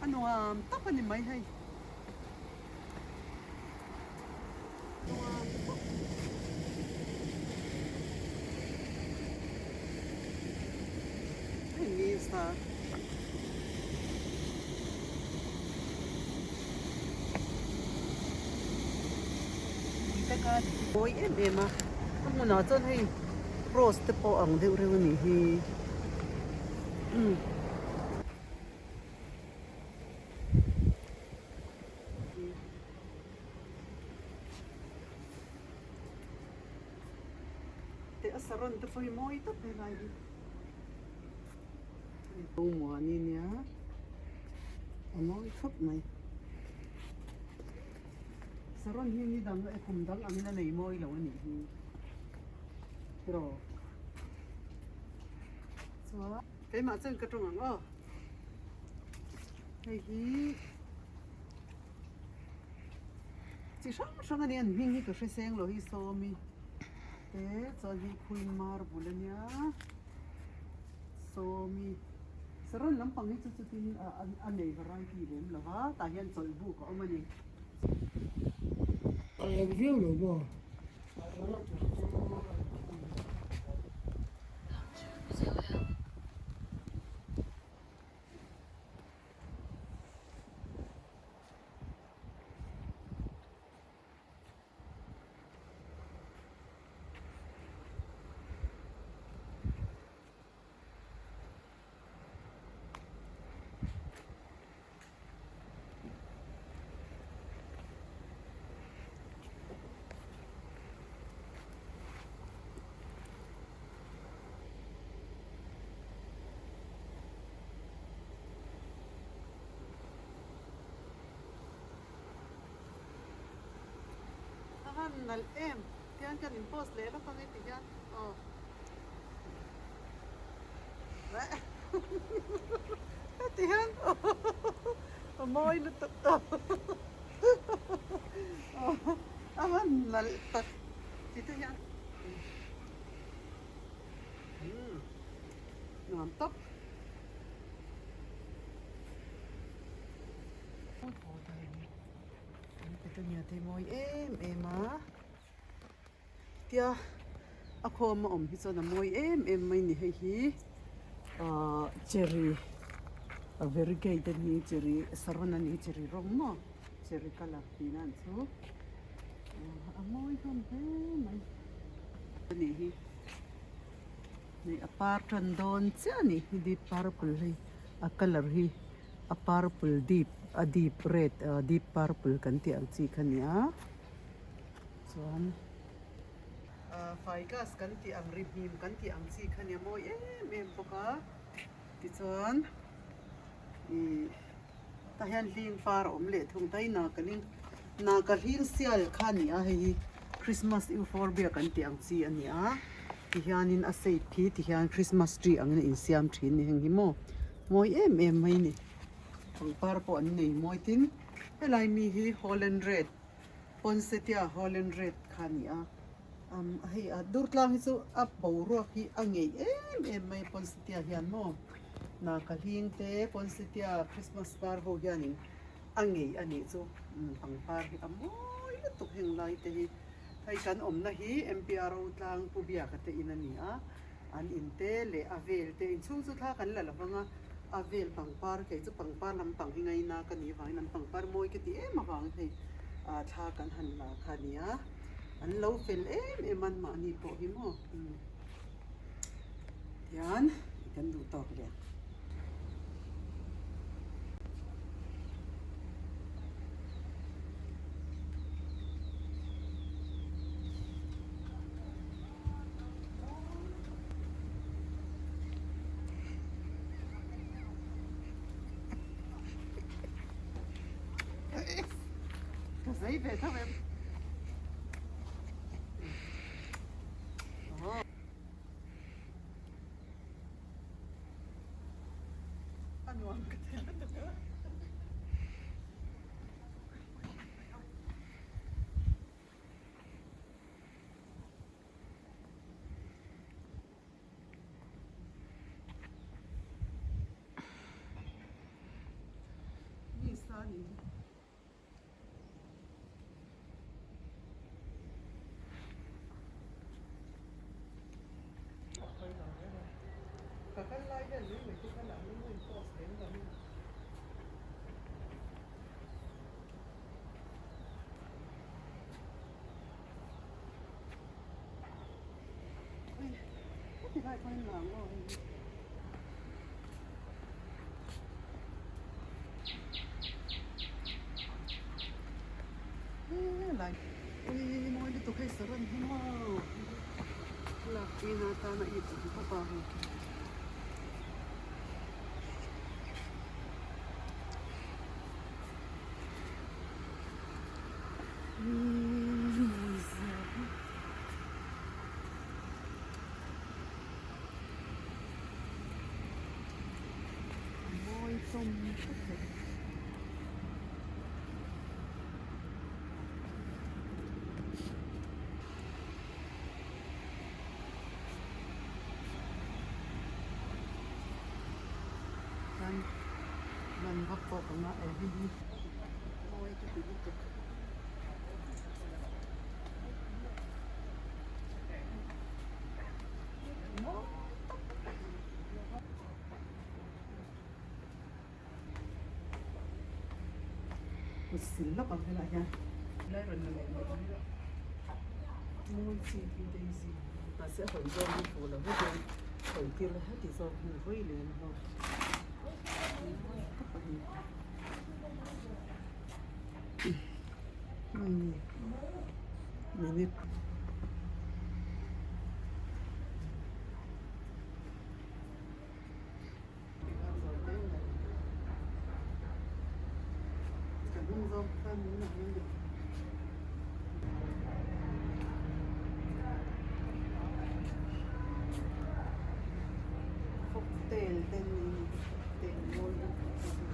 A nuam tak a ni mai hei. Nuam tak. Hei ni sa. Taka mawi em em a, a hmunah chuan hei rose te pawh ang deuh reuh a nih hi. Teh a saron te pawh hi mawi tak helai hi. Muani nia a mawi khawp mai. Saron hi ni dang e kum dang angin a nei mawi lo a nih hi. Tiraw. Chuan keimah chuan ka tawng ang aw. Hei hi chi hrang hrang a ni an hming hi ka hre seng lo hi sawmi te chuan hei khuin marble a nia. Sawmi saron lampang hi chu chutin a nei variety lem lo va tah hian chawlh buk a awm a ni. A eng viau lo maw? A han nalh em tiang kan in post leh lawk ang e ti hian aw heti hian a mawi lutuk tawh a han nalh tak ti te hian nuam tawp. An petunia te mawi em em a tia a khawm a awm hi chuan a mawi em em mai a ni hei hi ahh cherry a varigate a ni cherry saron a ni cherry rawng maw cherry colour tihna an chu a mawi hlawm hle mai a nih hi hei a par tan dawn chiah a ni hi deep purple hei a colour hi. A purple deep a deep red ah deep purple kan tih ang chi kha a ni a chuan ah faigas kan tih ang ri hnim kan tih ang chi kha a ni a mawi em em bawk a tichuan ih tah hian hling var a awm leh thung ta hi nakaling naka hling sial kha a ni a hei hi Christmas euphorbia kan tih ang chi a ni a tihianin a shape hi tihian Christmas tree angin a insiam thin a ni heng hi maw. Mawi em em mai ni. Pangpar pawh an nei mawi tin helai mi hi Holland red Poinsettia Holland red kha a ni a umm hei a dur tlang hi chu a boruak hi a ngei em em mai Poinsettia hian maw naka hling te Poinsettia Christmas par ho hianin a ngei a nih chu umm pangpar hi a mawi lutuk heng lai te hi hei kan awmna hi M P R O tlang Pu Biaka te in a ni a. An in te leh a vel te inchhung chu thla kan la lo vang a, a vel pangpar kei chu pangpar lampang hi ngaina ka nih avangin an pangpar mawi ka ti em avangin hei ah thla kan han la kha a nia, an lo fel em em a mahni pawh hi maw umm tihian kan duh tawk leh ang. Ka zei ve tho em. A nuam ka ti lutuk a. nasa a nih hi. Ka kal lai vel mai mai te kha lah an lo in post lem lo a. Heti lai pawhin lang aw hei hi. Helai ui mawi lutuk hei saron hi maw lakpuina atana it awm khawp a hei. Mawi hlawm khawp mai. Chuan lan vak pawh ka ngah e hei hi mawi ka ti lutuk. Kut sil lawk ang helaiah hian lai rawn la leh mai mai a mawi chi hi daisy mahse a hawi zawng hi fuh lo vek in hawi tir la heti zawng hi hawi lem hlawm tak a ni. Minute. Cocktail te ni cocktail mawi lutuk te hi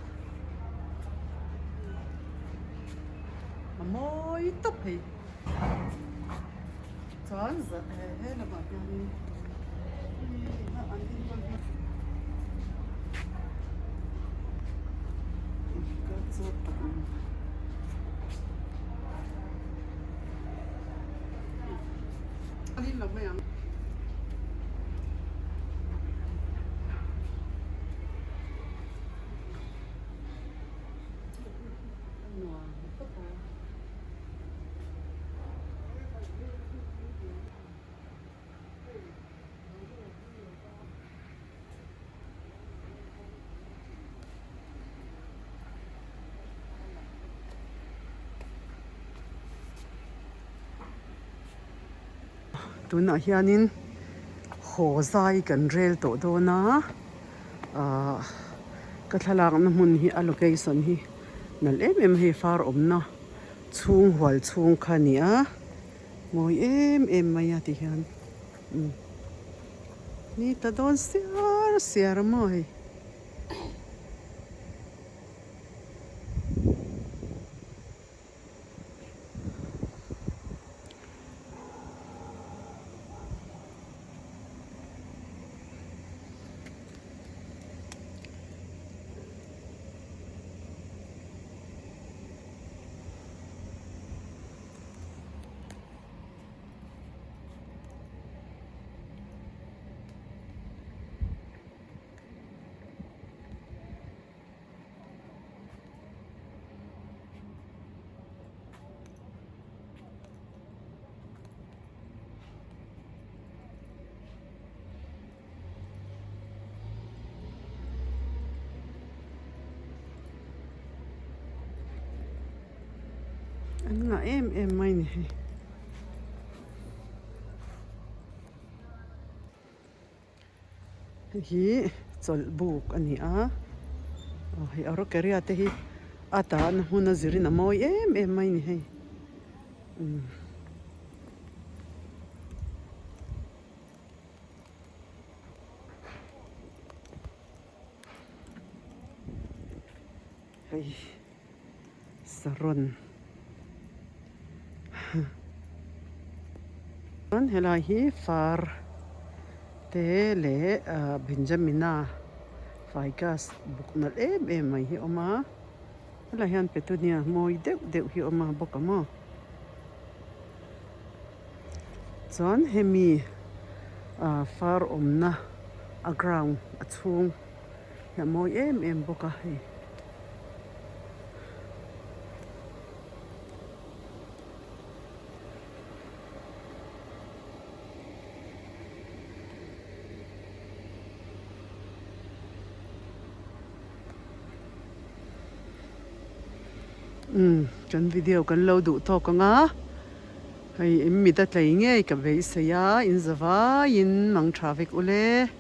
a mawi tawp hei chuan he lamah hianin an enkawl hma Tunah hianin haw zai kan rel tawh dawn a ahh ka thlalakna hmun hi a location hi nalh em em a hei far awmna chhung hual chhung kha a ni a mawi em em mai a ti hian. Umm ni ta dawn siar siar a maw hei. An ngah em em mai ni hei. Hei hi chawlh buk a ni a, aw hei araucaria te hi a tahna hmun a zirin a mawi em em mai ni hei umm. Hei saron chuan helai hi far te leh benjamina fai gas buk nalh em em mai hi a awm a. Helaiah hian petunia mawi deuh deuh hi a awm a bawk ang maw chuan hemi ah far awmna a ground a chhung hi a mawi em em bawk a hei. Umm kan video kan lo duh tawk ang a hei in mit a tlei ngei ka beisei a in za vaiin mang tha vek ule.